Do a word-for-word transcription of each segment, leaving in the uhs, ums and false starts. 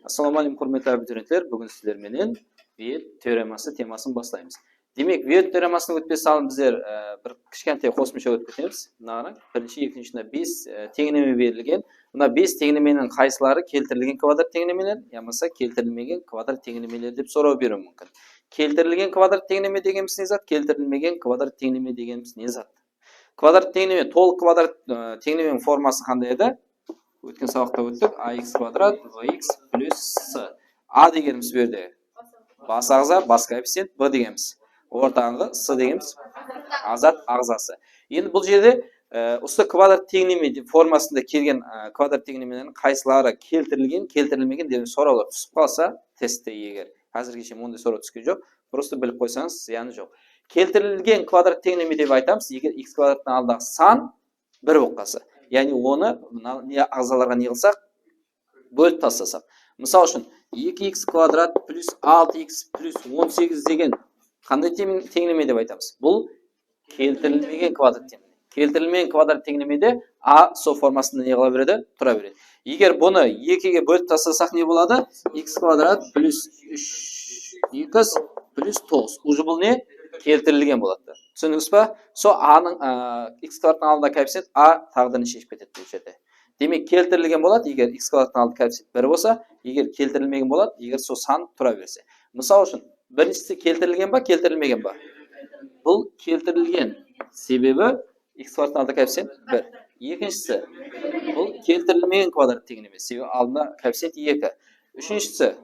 Assalawma áleykum, húrmetli abiturientler. Búgin sizler menen Wert teoreması temasın baslaymız. Demek, Wert teoremasın ótpes aldın bizler, e, bir kishkentay qosımsha ótip ketemiz. Mına qarań, birinshi, ekinshi, mına bes, e, teńleme berilgen. Mına bes teńlemeniń qaysıları keltirilgen kvadrat teńlemeler yamasa keltirilmegen kvadrat teńlemeler dep soraw beriwi múmkin. Keltirilgen kvadrat teńleme degenimiz ne zat? Keltirilmegen kvadrat teńleme degenimiz ne zat? Kvadrat teńleme, tolıq kvadrat, e, teńlemeniń forması qanday edi? Ótken sabaqta óttik. A x kvadrat b x plyus c. A degenimiz bu jerde bas aǵza, bas koefficient, b degenimiz ortanǵı, c degenimiz azat aǵzası. Endi bul jerde, e, usı kvadrat teńleme de-, formasında kelgen, e, kvadrat teńlemeleriń qaysıları keltirilgen, keltirilmegen degen sorawlar túsip qalsa testte eger, házirge shekem onday soraw túsken joq, prosta bilip qoysańız zıyanı joq. Keltirilgen kvadrat teńleme dep aytamız, eger x kvadrattıń aldındaǵı san bir bolıp qalsa. Yaǵnıy onı mına ne aǵzalarǵa ne qılsaq, bólip taslasaq. Mısal ushın, eki x kvadrat plyus altı x plyus on segiz degen qanday teń-, teńleme dep aytamız? Bul keltirilmegen kvadrat teńleme. Keltirilmegen kvadrat teńlemede a sol formasında ne qıla beredi? Tura beredi. Eger bunı ekige bólip taslasaq ne boladı? X kvadrat plyus úsh x plyus toǵız. Uje bul ne? Keltirilgen boladı. Túsindińiz ba? Sol a nıń, a, x kvadrattıń aldında koefficient a táǵdirin sheship ketedi bul jerde. Demek, keltirilgen boladı, eger x kvadrattıń aldı koefficient bir bolsa, eger keltirilmegen boladı, eger sol san tura berse. Mısal ushın, birinshisi keltirilgen ba, keltirilmegen ba? Bul keltirilgen, sebebi x kvadrattıń aldı koefficient bir. Ekinshisi, bul keltirilmegen kvadrat teńleme, sebebi aldında koefficient eki. Úshinshisi,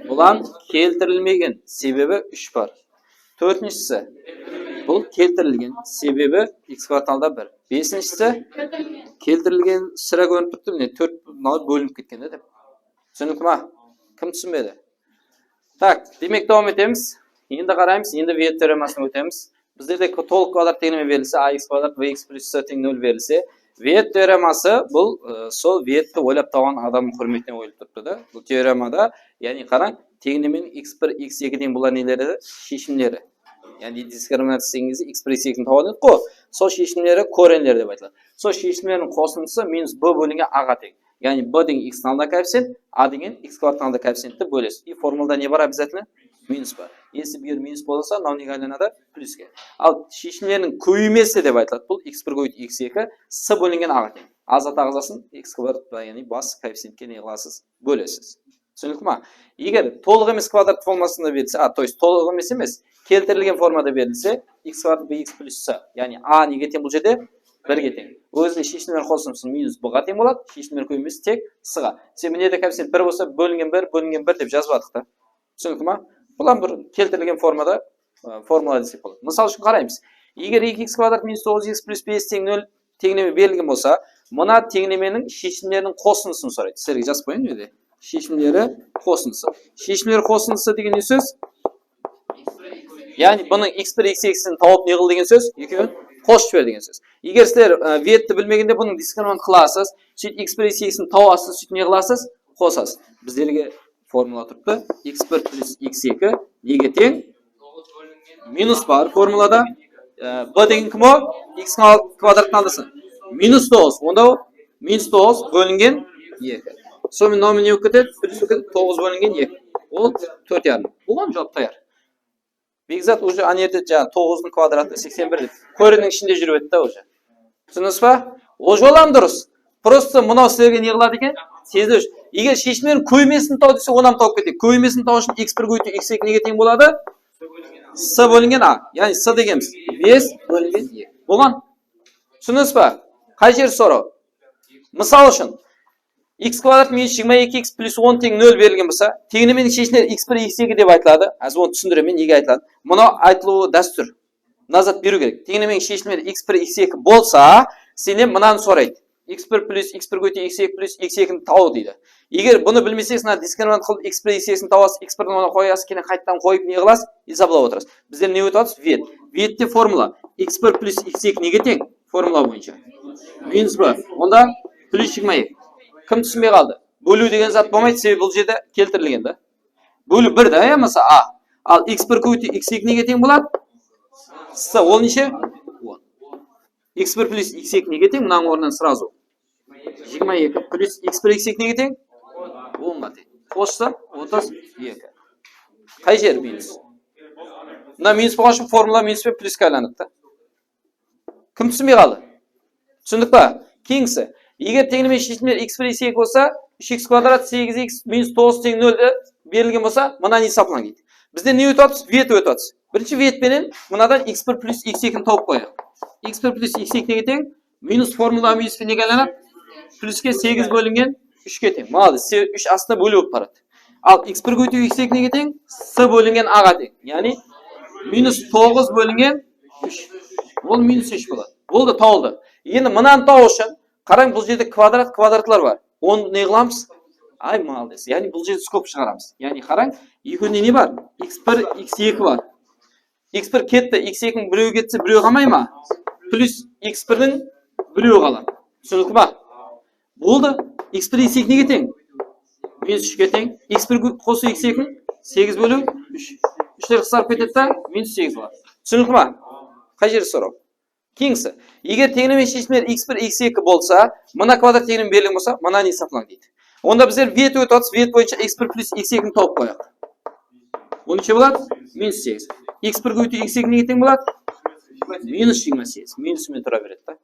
bulan keltirilmegen, sebebi úsh bar. Tórtinshisi, bul keltirilgen, sebebi x kvadrattıń aldı bir. Besinshisi, keltirilgen, sirá kórinip turıptı, mine, tórt, mınaw bólinip ketken de dep. Túsinikli ma? Kim túsinbedi? Tak, demek, dawam etemiz. Endi qaraymız, endi Wert teoremasına ótemiz. Bizlerde k-, tolıq kvadrat teńleme berilse, a x kvadrat b x plyus c teń nol berilse, Wert teoreması bul, ı, sol Wertti oylap tapqan adamnıń húrmetine qoyılıp turıptı da. Bul teoremada, yaǵnıy qarań, teńlemeniń x bir, x eki degen bular neleri? Sheshimleri. Yaǵnıy diskriminant islegen kezde x bir, x ekini tabadı edi ǵo. Sol sheshimleri korenleri dep aytıladı. Sol sheshimlerdiń qosındısı minus b bólingen a ǵa teń. Yaǵnıy b degen x tıń aldında koefficient, a degen x kvadrattıń aldında koefficientti bólesiz. I formulada ne bar обязательно? Minus bar. Если bu jer minus bolsa, mınaw nege aylanadı? Plyuske. Al, sheshimleriniń kóbeymesi dep aytıladı. Bul x bir kóbeytiw x eki, c bólingen a ǵa teń. Azat aǵzasın x kvadrat, yaǵnıy bas koefficientke ne qılasız? Bólesiz. Túsinikli ma? Eger tolıq emes kvadrat formasında berilse, a, то есть tolıq emes emes, keltirilgen formada berilse, x kvadrat b x plyus c, yaǵnıy a nege teń bul jerde? Birge teń. Ózine sheshimler qosındısı minus b ǵa teń boladı, sheshimler kóbeymesi tek c ǵa. Sen mine de koefficient bir bolsa, bólingen bir, bólingen bir dep jazıp atıq ta. Túsinikli ma? Bul hám bir keltirilgen formada, ı, formula desek boladı. Mısal ushın qaraymız. Eger eki x kvadrat minus toǵız x plyus bes teń nol teńleme berilgen bolsa, mına teńlemeniń sheshimleriniń qosındısın soraydı. Sizlerge jazıp qoyayın, mine de. Sheshimleri qosındısı. Sheshimleri qosındısı degen ne sóz? Yaǵnıy bunıń x bir, x ekisin tawıp ne qıl degen sóz? Ekewin qosıp jiber degen sóz. Eger sizler, ı, Wertti bilmegende bunıń diskriminant qılasız, sóytip x bir, x ekisin tawasız, sóytip ne qılasız? Qosasız. Bizlerge formula turıptı. X bir plyus x eki nege teń? Minus bar formulada. E, b degen kim o? X tıń al-, kvadrattıń aldısı. Minus toǵız. Onda o minus toǵız bólingen eki. Sonıń menen mınaw ne bolıp ketedi? Plyus bolıp ketedi, toǵız bólingen eki. Ol tórt yarım. Bolǵan, juwap tayar. Bekzat uje ane erte jańa toǵızdıń kvadratı seksen bir dep. Korenniń ishinde júrip etti da uje. Túsindińiz ba? Ol jol hám durıs. Prosta mınaw sizlerge ne qıladı eken? Sezilish. Eger sheshimlerin kóbeymesin taw dese, onı hám tawıp keteyik. Kóbeymesin taw ushın x bir kóbeytiw x eki nege teń boladı? C bólingen a. Yaǵnıy c degenimiz bes bólingen eki. Bolǵan. Túsindińiz ba? Qay jeri soraw? Mısal ushın, x kvadrat minus jigirma eki x plyus on teń nol berilgen bolsa, teńlemeniń sheshimleri x bir, x eki dep aytıladı. Házir onı túsindiremen, nege aytıladı. Mınaw aytılıwı dástúr. Mına zat beriw kerek. Teńlemeniń sheshimleri x bir, x eki bolsa, sennen mınanı soraydı. X bir plyus x bir kóbeytiw x eki plyus x ekini taw deydi. Eger bunı bilmeseńiz, mına diskriminant qılıp x bir, x ekini tawasız, x birdi mına qoyasız, keyin qaytadan qoyıp ne qılasız? Esaplap otırasız. Bizler ne ótip atırmız? Wert. Wertte formula. X bir plyus x eki nege teń? Formula boyınsha. Minus bir. Onda plyus jigirma eki. Kim túsinbey qaldı? Bóliw degen zat bolmaydı, sebebi bul jerde keltirilgen da. Bóliw bir da, yamasa a. Al, x bir kóbeytiw x eki nege teń boladı? C, ol neshe? On. X bir plyus x eki nege teń? Mınanıń ornınan сразу. Jigirma eki plyus x bir x eki nege teń? Onǵa teń. Qosısa, otız eki. Qay jeri minus? Mına minus bolǵan ushın formula minus penen pluske aylanıptı. Kim túsinbey qaldı? Túsindik pa? Keyingisi. Eger teńleme sheshimler x bir, x eki bolsa, úsh x kvadrat, segiz x minus toǵız teń nol dep berilgen bolsa, mına ne esaplań deydi. Bizde ne ótip atırmız? Vet ótip atırmız. Birinshi vet penen mınadan x bir plus x ekini tawıp qoyayıq. X bir plus x eki nege teń? Minus formula minus nege aylanadı? Pluske segiz bólingen úshke teń. Molodec. Se-, úsh astına bóliw bolıp baradı. Al, x bir kóbeytiw x eki nege teń? S bólingen a ǵa teń. Yaǵnıy, minus toǵız bólingen úsh. Ol minus úsh boladı. Boldı, tawıldı. Endi mınanı tawıw ushın, qarań, bul jerde kvadrat, kvadratlar bar. Onı ne qılamız? Ay, molodec. Yaǵnıy, bul jerde skop shıǵaramız. Yaǵnıy, qarań, ekewinde ne bar? X bir, x eki bar. X bir ketti, x ekiniń birewi ketse, birewi qalmay ma? Plus x birdiń birewi qaladı. Túsinikli ma? Boldı. X bir x eki nege teń? Minus úshke teń. X bir qosıw x eki, segiz bóliw úsh. Úshler qısqarıp ketedi da, minus segiz boladı. Túsinikli ma? Qay jeri soraw? Keyingisi. Eger teńleme sheshimler x bir, x eki bolsa, mına kvadrat teńleme berilgen bolsa, mına ne esaplań deydi. Onda bizler vet ótip atırmız, vet boyınsha x bir plus x ekini tawıp qoyayıq. Ol neshe boladı? Minus segiz. X bir kóbeytiw x eki nege teń boladı? Minus jigirma segiz. Minus menen tura beredi da.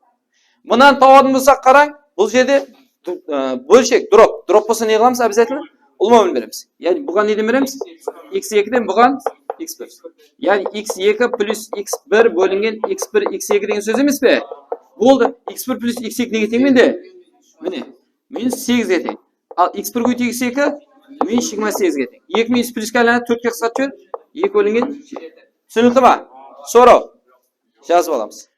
Mınanı tawatın bolsaq, qarań, bul jerde du-, ı, bólshek, dроb. Dроb bolsa ne qılamız обязательно? Ulıwma bólim beremiz. Yaǵnıy, buǵan neden beremiz? X ekiden buǵan x bir. Yaǵnıy, x eki plus x bir bólingen x bir, x eki degen sóz emes pe? Boldı. X bir plus x eki nege teń mende? Mine, minus segizge teń. Al, x bir kóbeytiw x eki minus jigirma segizge teń. Eki minus pluske aylanadı, tórtke qısqartıp jiber. Eki bólingen. Túsinikli ma? Soraw. Jazıp alamız.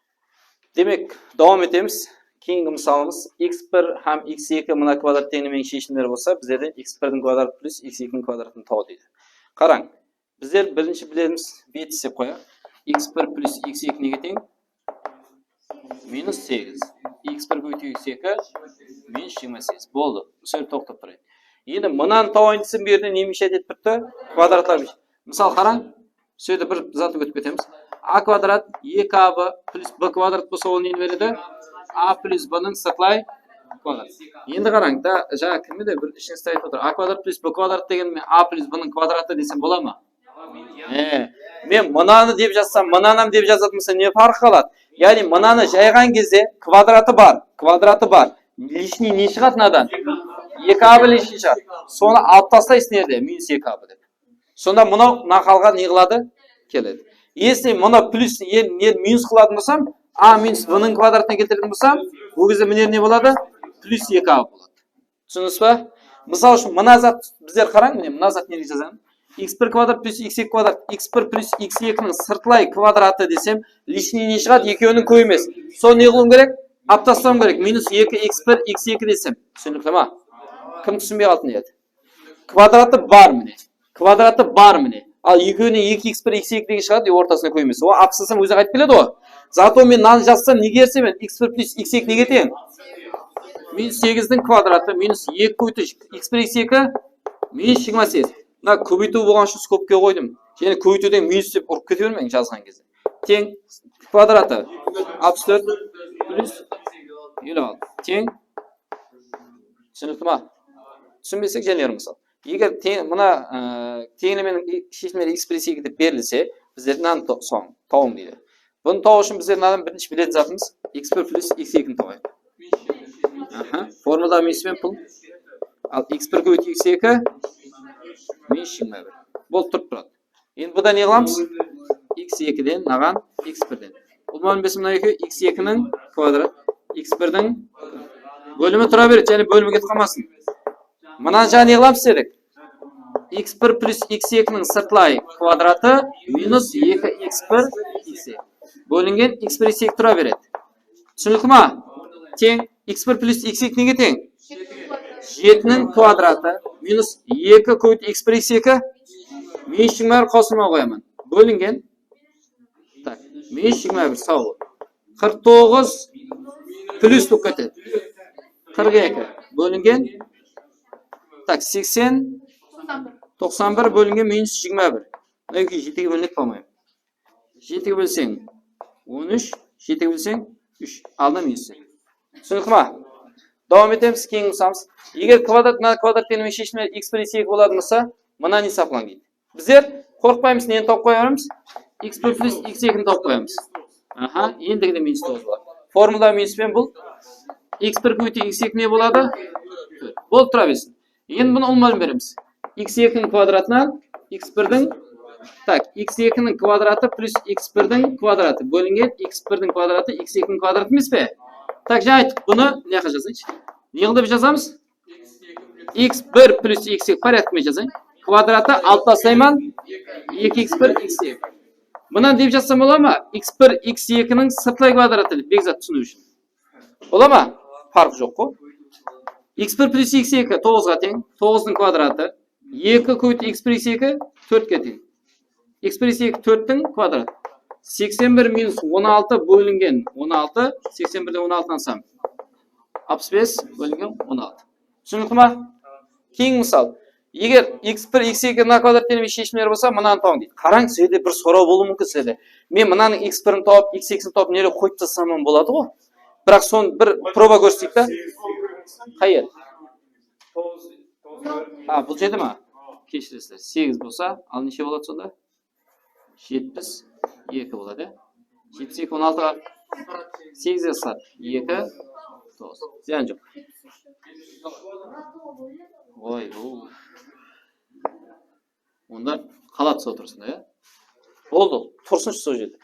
Demek, dawam etemiz. Keyingi mısalımız x bir hám x eki mına kvadrat teńlemeniń sheshimleri bolsa, bizlerden x birdiń kvadratı plus x ekiniń kvadratın taw deydi. Qarań, bizler birinshi bilemiz, vet islep qoyayıq. X bir plus x eki nege teń? Minus segiz. X bir kóbeytiw x eki minus jigirma segiz. Boldı. Usı jerde toqtap turayıq. Endi mınanı tawayın desem, bu jerde nemi ish etip turıptı? Kvadratlar. Mısal, qarań. Usı jerde bir zatı ótip ketemiz. A kvadrat eki a b plus b kvadrat bolsa, ol neni beredi? A plus b nıń sırtlay kvadrat. Endi qarań, da, jańa kim edi, bir ishine islep aytıp otır. A kvadrat plus b kvadrat degen men a plus b nıń kvadratı desem bola ma? E, men mınanı dep jazsam, mınanı hám dep jazatın bolsa, ne parq qaladı? Yaǵnıy, mınanı jayǵan gezde kvadratı bar, kvadratı bar. Lishniy ne shıǵadı mınadan? Eki a b lishniy shıǵadı. Sonı alıp taslaysız nerde? Minus eki a b dep. Sonda mınaw mına halǵa ne qıladı? Keledi. Если mına plus, e, ne, minus qılatın bolsam, a minus b nıń kvadratına keltiretin bolsam, bul gezde mine ne boladı? Plus eki a b boladı. Túsindińiz ba? Mısal ushın, mına zat, bizler qarań, mine, mına zat nege jazǵan? X bir kvadrat plus x eki kvadrat, x bir plus x eki nıń sırtlay kvadratı desem, lishniy ne shıǵadı? Ekewiniń kóbeymesi. Sonı ne qılıwım kerek? Alıp taslawım kerek. Minus eki x bir, x eki desem. Túsinikli ma? Kim túsinbey qaldı, ne edi? Kvadratı bar, mine. Kvadratı bar, mine. Al, ekewine eki x bir, x eki degen shıǵadı, ortasına kóbeymesi. O, alıp taslasam, ózi qaytıp keledi ǵoy. Zato men mınanı jazsam, nege erseymen? X bir plus x eki nege teń? Minus segizdiń kvadratı minus eki kóbeytiw x bir, x eki minus jigirma segiz. Mına kóbeytiw bolǵan ushın skobka qoydım. Jáne kóbeytiwden minus dep urıp kete bermeń jazǵan gezde. Teń kvadratı alpıs tórt plus eliw altı. Teń. Túsinikli ma? Túsinbesek, jáne bir mısal. Eger te-, mına, ı, teńlemeniń i-, sheshimleri x bir, x eki dep berilse, bizler mınanı to-, soń tawıń deydi. Bunı tawıw ushın bizler mınadan birinshi biletin zatımız x bir plus x ekini tawayıq. Aha, formulada minus penen pul. Al, x bir kóbeytiw x eki minus jigirma bir. Bolıp turıp turadı. Endi buda ne qılamız? X ekiden mınaǵan x birden. Ulıwma bólim bersem, mına ekewi x ekiniń kvadrat, x birdiń bólimi tura beredi, jáne bólimi ketip qalmasın. Mınanı jańa ne qılamız dedik? X bir plus x ekiniń sırtlay kvadratı minus eki x bir x eki. Bólingen x bir x eki tura beredi. Túsinikli ma? Teń x bir plus x eki nege teń? Jetiniń kvadratı minus eki kóbeytiw x bir x eki minus jigirma bir qosılma qoyaman. Bólingen. Tak, minus jigirma bir, saw bol. Qırq toǵız plus bolıp ketedi. Qırq eki bólingen. Tak, seksen, toqsan bir bólingen minus jigirma bir. Mına ekewin jetige bólinedi, по-моему. Jettige bólseń, on úsh, jettige bólseń, úsh. Aldına minus. Túsinikli ma? Dawam etemiz, keyin usamız. Eger kvadrat, mına kvadrat teńleme sheshimler x bir, x eki bolatuǵın bolsa, mınanı esaplań deydi. Bizler qorqpaymız, neni tawıp qoya beremiz? X bir plus x ekini tawıp qoyamız. Aha, endigide minus toǵız boladı. Formulada minus penen bul x bir kóbeytiw x eki ne boladı? Bolıp tura bersin. Endi bunı ulıwma beremiz. X ekiniń kvadratına x birdiń, tak, x ekiniń kvadratı plus x birdiń kvadratı bólingen x birdiń kvadratı x ekiniń kvadratı emes pe? Tak, jańa ayttıq, bunı mına jaqqa jazayınshı. Ne qılıp jazamız? X bir plus x eki porядкимен jazayın. Kvadratı alıp taslayman. Eki x bir, x eki. Mınan dep jazsam bola ma? X bir x ekiniń sırtlay kvadratı dep, Bekzat túsiniw ushın. Bola ma? Parq joq ǵo. X bir plus x eki toǵızǵa teń, toǵızdıń kvadratı. Eki kóbeytiw x bir, x eki tórtke teń. X bir, x eki tórttiń kvadratı. Seksen bir minus on altı bólingen on altı, seksen birden on altını alsam, alpıs bes bólingen on altı. Túsinikli ma? Keyingi mısal. Eger x bir, x eki na kvadrat teńleme sheshimleri bolsa, mınanı tabıń deydi. Qarań, sizlerde bir soraw bolıwı múmkin sizlerde. Men mınanıń x birin tawıp, x ekisini tawıp, nere qoyıp taslasam boladı ǵo. Biraq sonı bir proba kórseteyik ta. Qay jer? Ha, bul jerde ma? Keshiresizler. Segiz bolsa, al neshe boladı sonda? Jetpis eki boladı, ya. Jetpis eki, on altıǵa segizge qısqardı. Eki, toǵız. Zıyan joq. Oy, bul. Onda qaladı sol turısında, ya. Boldı, tursınshı sol jerde.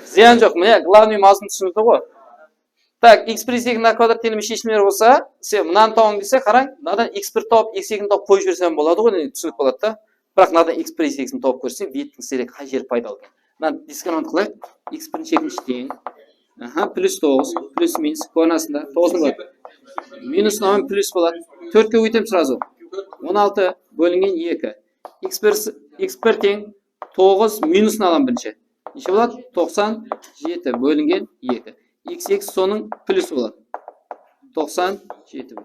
Zıyan joq, mine, главный mazmun túsinikli ǵo. Tak, x bir, x eki na kvadrat teńleme sheshimleri bolsa, sen mınanı tabıń dese, qarań, mınadan x bir tawıp, x ekini tawıp qoyıp jibersem boladı ǵo, ne, túsinik boladı da. Biraq mınadan x bir, x ekini tawıp kórseń, bettiń sizlerge qay jeri paydalı eken. Mına diskriminant qılayıq. X birinshi, ekinshi teń. Aha, plus toǵız, plus minus, koren astında toǵız boladı. Minus mınaman plus boladı. Tórtke óytem srazu. On altı bólingen eki. X bir, x bir teń toǵız minusın alaman birinshi. Neshe boladı? Toqsan jeti bólingen eki. X eki sonıń plusı boladı. Toqsan jeti.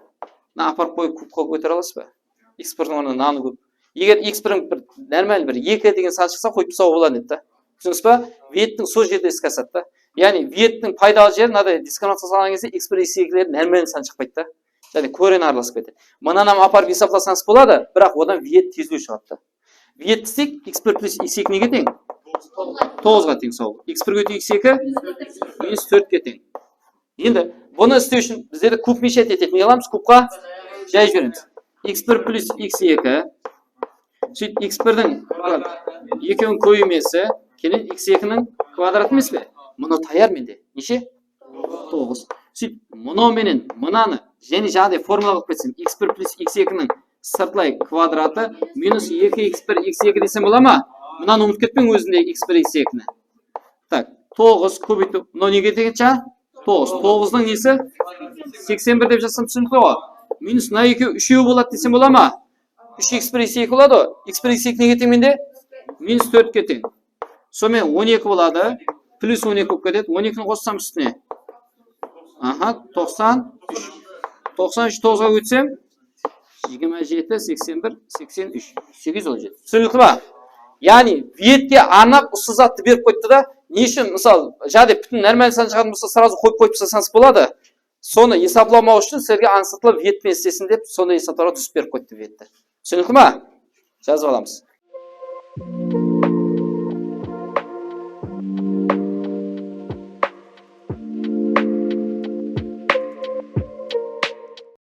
Mına aparıp qoyıp kubqa kótere alasız ba? X birdiń ornına mınanı kóp. Eger x bir bir normal bir eki degen san shıqsa, qoyıp tasawǵa boladı edi da. Túsindińiz ba? Vettiń sol jerde iske asadı da. Yaǵnıy vettiń paydalı jeri mınaday diskriminantqa salǵan gezde x bir, x ekiler normal san shıqpaydı da. Yaǵnıy koren aralasıp ketedi. Mınanı hám aparıp esaplasańız boladı, biraq odan vet tezlew shıǵadı da. Vet desek, x bir plus x eki nege teń? Toǵızǵa teń, sol. X bir kóbeytiw x eki minus tórtke teń. Endi bunı islew ushın bizler kub meshet etedi. Ne qılamız? Kubqa jayıp jiberemiz. X bir plus x eki. Sóytip, x birdiń ekewiniń kóbeymesi, keyin x ekiniń kvadratı emes pe? Mına tayar mende. Neshe? Toǵız. Sóytip, mınaw menen mınanı jáne jaǵday formula qılıp ketsem, x bir plus x ekiniń sırtlay kvadratı minus eki x bir x eki desem bola ma? Mınanı umıtıp ketpeń, ózinde x bir, x ekini. Tak, toǵız kóbeytiw, mınaw nege teń edi? Toǵız. Toǵızdıń nesi? Seksen bir dep jazsam túsinikli ǵoy. Minus mına ekewi úshewi boladı desem bola ma? Úsh x bir, x eki boladı ǵoy. X bir, x eki nege teń mende? Minus tórtke teń. Sonıman on eki boladı. Plus on eki bolıp ketedi. On ekini qossam ústine. Aha, toqsan úsh. Toqsan úsh toǵızǵa ótsem, jigirma jeti, seksen bir, seksen úsh. Segiz júz on jeti. Túsinikli ba? Yaǵnıy, vetke arnap usı zattı berip qoyıptı da. Ne ushın, mısal, jáde pútin normal san shıǵatuǵın bolsa, srazu qoyıp qoyıp taslasańız boladı. Sonı esaplamaw ushın sizlerge ańsatlı vet penen islesin dep, sonday esaplarǵa dúzip berip qoyıptı vetti. Túsinikli ma? Jazıp alamız.